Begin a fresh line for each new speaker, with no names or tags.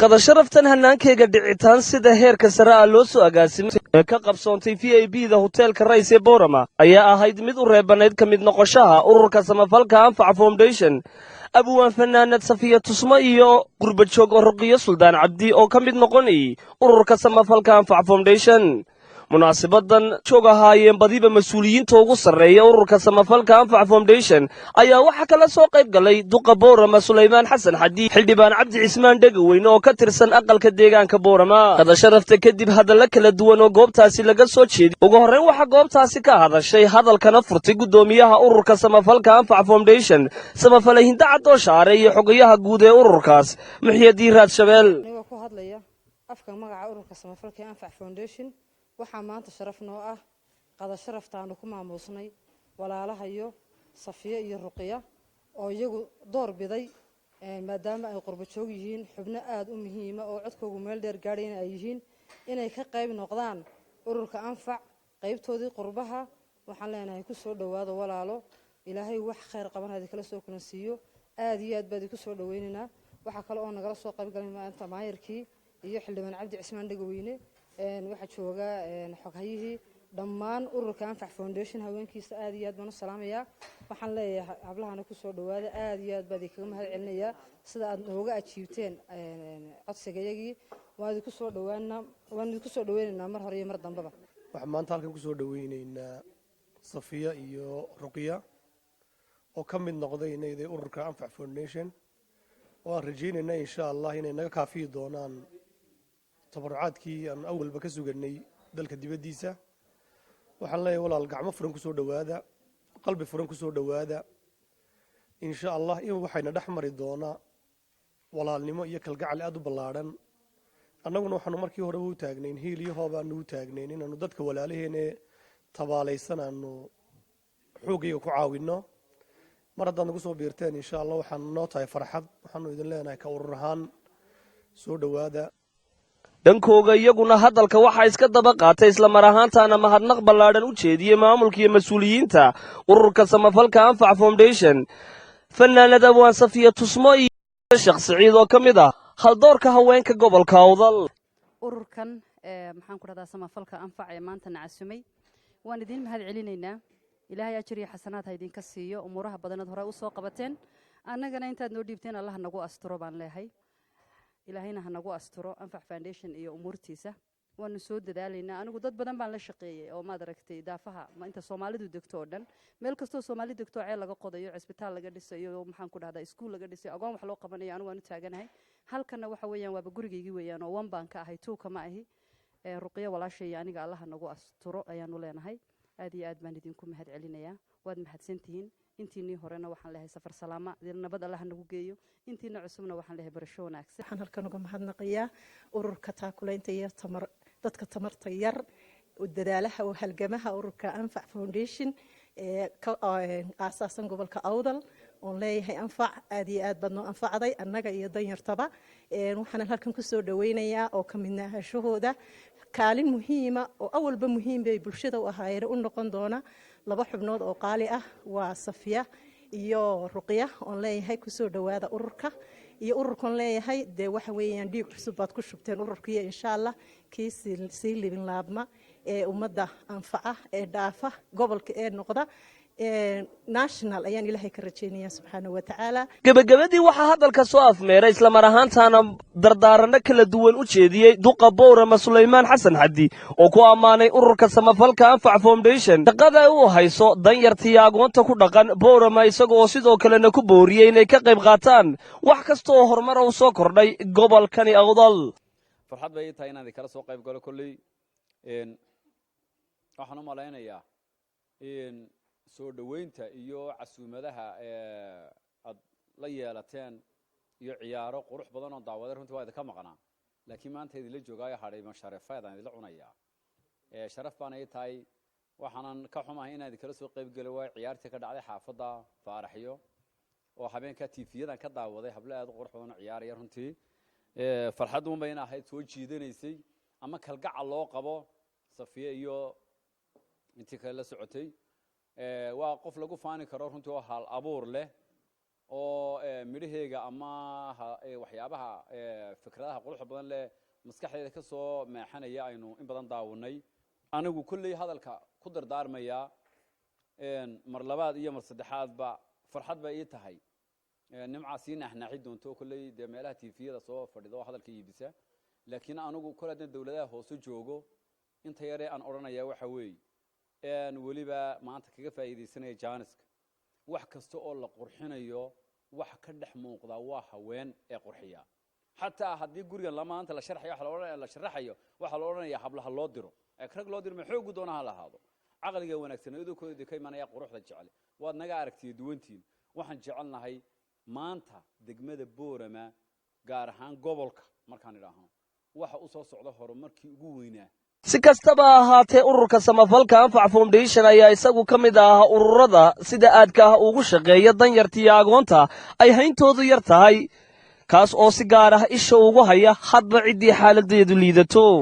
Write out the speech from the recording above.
Qada sharaftan hannaankeyga dhicitaan sida heerka sare ah loo soo agaasimay ee ka qabsoontay VIP da hoteelka Rays ee Boorama ayaa ahayd mid u reebanayd ka mid noqoshaha ururka samafalka Anfac Foundation, abwaan fanaanad Safiya Tusmo iyo qurbajoog Ruqiyo Suldaan Cabdi oo ka mid noqonayay ururka samafalka Anfac Foundation. Munaasibadan joog ahaayeen badiba mas-uuliyiinta ugu sarreeya ururka samafalka Anfac Foundation ayaa waxaa kala soo qayb galay duqa Boorama Sulaymaan Xasan Xadi, xildhibaan Cabdi Cismaan Dhegaweyne oo ka tirsan aqalka deegaanka Boorama. Qada sharafta kadib hadallo kala duwan oo goobtaasi laga soo jeediy. Ugu horrayn waxaa goobtaasi ka hadashay, hadalkana furtay, guddoomiyaha ururka samafalka Anfac Foundation, samafale Hinda Cadooshaare, iyo xogayaha guud ee ururkaas, Muxyadiin Raad Shabeel.
Anigoo ku hadlaya afka magaca ururka samafalka ee Anfac Foundation, waxaa maanta sharaf noo ah qada sharaftaanu ku maamuusnay walaalahayo Safiye iyo Ruqiya oo iyagu door biday, maadaama ay qurbo joog yihiin, xubno aada u muhiima oo codkoogu meel dheer gaadhayna ay yihiin, inay ka qayb noqdaan ururka Anfac qaybtoodii qurbaha. Waxaan leenahay, ku soo dhowaado walaalo, Ilaahay wax khayr qaban kala soo kulansiiyo. Aada iyo aad baad iku soo dhaweynaynaa. Waxaa kale oo nagala soo qayb galay maanta maayarkii iyo xildhibaan Cabdi Cismaan Dhegaweyne. Waxaa jooga xoghayihii dhammaan ururka Anfac Foundation haweenkiisa. Aad iyo aad baan u salaamayaa. Waxaan leeyahay, hablahana kusoo dhawaada. Aad iyo aad baa idinkaga mahad celinayaa sida aad nooga ajiibteen codsigayagii. Waan idinku soo dhawaana, waan idinku soo dhaweynaynaa mar hore iyo mar dambeba.
Waxaan maanta halkan kusoo dhaweyneynaa Safiya iyo Ruqya oo ka mid noqday inayday ururka Anfac Foundation, oo aan rajaynaynaa, insha Allah, inay naga kaafiyi doonaan tabarucaadkii aan awalba ka suganay dalka dibaddiisa. Waxaan leeyahay, walaal, gacmo furan kusoo dhowaada, qalbi furan kusoo dhowaada. Insha Allah in waxayna dhex mari doonaa walaalnimo iyo kalgacal aada u ballaadhan. Annaguna waxaanu markii horeba u taagnayn, hiil iyo hoobaanu u taagnayn, inaanu dadka walaalaheene tabaalaysan aanu xooggayga ku caawinno. Mar haddaad nagu soo biirteen, insha Allah, waxaanu noo tahay farxad. Waxaanu idin leenahay, ka urur ahaan, soo dhowaada.
Dhankooga iyaguna hadalka waxaa iska daba qaatay, islamar ahaantaana mahadnaq ballaadhan u jeediyey maamulka iyo mas-uuliyiinta ururka samafalka Anfac Foundation, fanaanad abwaan Safiya Tusmo iyo Sheekh Siciid oo ka mid ah haldoorka haweenka gobolka Awdal.
Ururkan, maxaan ku dhahdaa, samafalka Anfac ee maanta nacasumay, waan idiin mahad celinaynaa. Ilaahay ajir iyo xasanaad ha idinka siiyo umuuraha badanaad hore u soo qabateen. Annagana intaad noo dhiibteen Allah nagu asturo baan leehay. Ilaahayna ha nagu asturo Anfac Foundation iyo umuurtiisa. Waanu soo dadaalaynaa. Anigu dad badan baan la shaqeeyey oo maad aragtay daafaha inta Soomaalidu degto oo dhan, meel kastoo Soomaali degto, ceel laga qodayo, cisbitaal laga dhisayo, maxaan ku dhahdaa, iskuul laga dhisayo, agoon wax loo qabanayo, anigu waan u taaganahay. Halkanna waxa weeyaan waaba gurigaygii weeyaan oo one baan ka ahay, two kama ahi. Ruqyo walaashay iyo aniga Allaha nagu asturo ayaanu leenahay. Aad iyo aad baan idinku mahad celinayaa. Waad mahadsantihiin. Intiinii horena waxaan lehay safar salaama, nabad Allaha nagu geeyo. Intiina cusubna waxaan lehay barasho wanaagsan.
Waxaan halkan uga mahadnaqayaa ururka taakulaynta iyo tamar dadka tamarta yar, dadaalaha oo halgamaha, ururka Anfac Foundation ee ka aasaasan gobolka Awdal, oon leeyahay, Anfac, aad iyo aad baad noo anfacday annaga iyo danyartaba. Waxaanan halkan kusoo dhaweynayaa oo ka midna ahashahooda kaalin muhiima oo awalba muhiim bay bulshada u ahaayeen u noqon doona laba xubnood oo qaali ah, waa Safiya iyo Ruqya, oon leeyahay kusoo dhowaada ururka iyo ururkan. Leeyahay dee waxa weeyaan dhiig cusub baad ku shubteen ururkiiyo, insha Allah, kii sii libin laabma ee ummadda anfaca ee dhaafa gobolka ee noqda national ayaan Ilaahay ka rajaynaya, subxaana wa tacaala.
Gebagabadii waxaa hadalka soo afmeeray, islamar ahaantaana dardaaranno kala duwan u jeediyey, duqa Bowrama Sulaymaan Xasan Xaddi oo ku ammaanay ururka samafalka Anfac Foundation shaqada ay u hayso danyartiiyo agoonta ku dhaqan Bowrama, isaga oo sidoo kalena ku booriyey inay ka qayb qaataan wax kasta oo horumara u soo kordhay gobolkani Awdal.
Farxad bay ii tahay inaan idinkala soo qayb galo. Kolley waxaan u malaynayaa soo dhoweynta iyo casuumadaha aad la yeelateen iyo ciyaaro qurux badan oo daawaday, runtii waa idinka maqnaa, laakiin maanta idinla joogaayo hadhay mashareefeed aan idinla cunayaa. Sharaf baana ii tahay. Waxaanan ka xumahay inaan idinkala soo qayb geli waayo ciyaartii ka dhacday xaafadda Faaraxyo oo habeenkaa TV-yadan ka daawaday hablo aad u qurux badan oo ciyaaraya. Runtii farxad uun bayna ahayd soo jiidanaysay ama kalgacal loo qabo Safiye iyo intii kale la socotay. Waa qof lagu faani karo runtii oo hal abuur leh. Oo midhaheega ama waxyaabaha fikradaha quruxda badan leh maskaxdeeda ka soo meexanaya aynu in badan daawanay. Anigu kolley hadalka ku dardaarmayaa, mar labaad iyo mar saddexaadba farxad bay ii tahay. Nimcaa sii naaxnaaxi doonto kolley, dee meelaha TV-yada soo fadhida oo hadalka iibisa, laakiin anigu kol haddaan dawladaha hoose joogo, inta yaree aan odhanaya waxa weeye, weliba maanta kaga faa'iidaysanaya jaaniska, wax kasta oo la qurxinayo wax ka dhex muuqda waa haween ee qurxiya. Xataa haddii gurigan la maanta la sharxayo, waxa la odhanaya la sharaxayo, waxaa la odhanaya hablaha loo diro, ee rag loo diro ma xoogu doona ha lahaado. Caqliga wanaagsan iyadoo ka imanaya quruxda jecel, waad naga aragtiya duwantiin. Waxaan jecelnahay maanta degmada Boorama, gaar ahaan gobolka markaan idhaahno, waxa u soo socda horumarkii ugu weynaa.
Si kastaba ha ahaatee, ururka samafalka Anfac Foundation ayaa isagu ka mid ah ururada sida aadka ah ugu shaqeeya danyarta iyo agoonta ay hayntoodu yar tahay, kaas oo si gaar ah isha ugu haya hadba ciddii xaaladeedu liidato.